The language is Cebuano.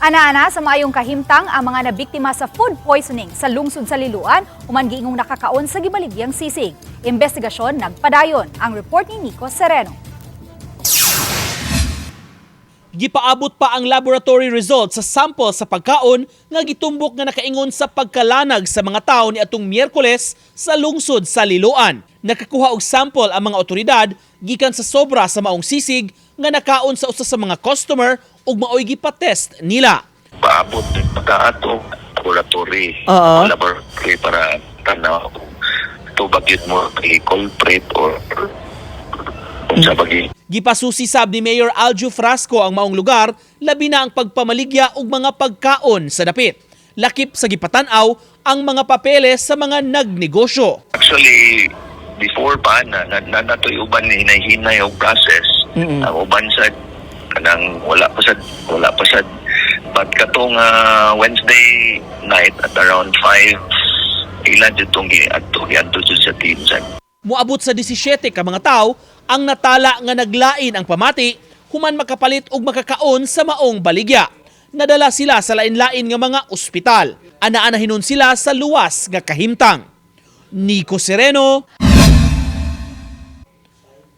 Ana-ana sa maayong kahimtang ang mga nabiktima sa food poisoning sa lungsod sa Liloan human giingong nakakaon sa gibaligyang sisig. Investigasyon nagpadayon. Ang report ni Nico Sereno. Gipaabot pa ang laboratory results sa sample sa pagkaon nga gitumbok nga nakaingon sa pagkalanag sa mga tao ni atong Miyerkules sa lungsod sa Liloan. Nakakuha og sample ang mga otoridad gikan sa sobra sa maong sisig nga nakaon sa usa sa mga customer ug maoy gipatest nila. Paabot pagkaato laboratory. Laboratory para tanaw kung tubag yun mo kay culprit or kung sa bagi. Gipasusi sab ni Mayor Aljo Frasco ang maong lugar, labi na ang pagpamaligya og mga pagkaon sa dapit. Lakip sa gipatan-aw ang mga papeles sa mga nagnegosyo. Actually, before pa na natoy uban ni hinay-hinay og process. Ang uban sa kanang wala pa sad, but katong Wednesday night at around 5, ilan jud tong giadto jud sa team sa Muabot sa 17 ka mga tawo ang natala nga naglain ang pamati human makapalit og makakaon sa maong baligya. Nadala sila sa lain-lain nga mga ospital. Ana-ana hinon sila sa luwas nga kahimtang. Nico Sereno.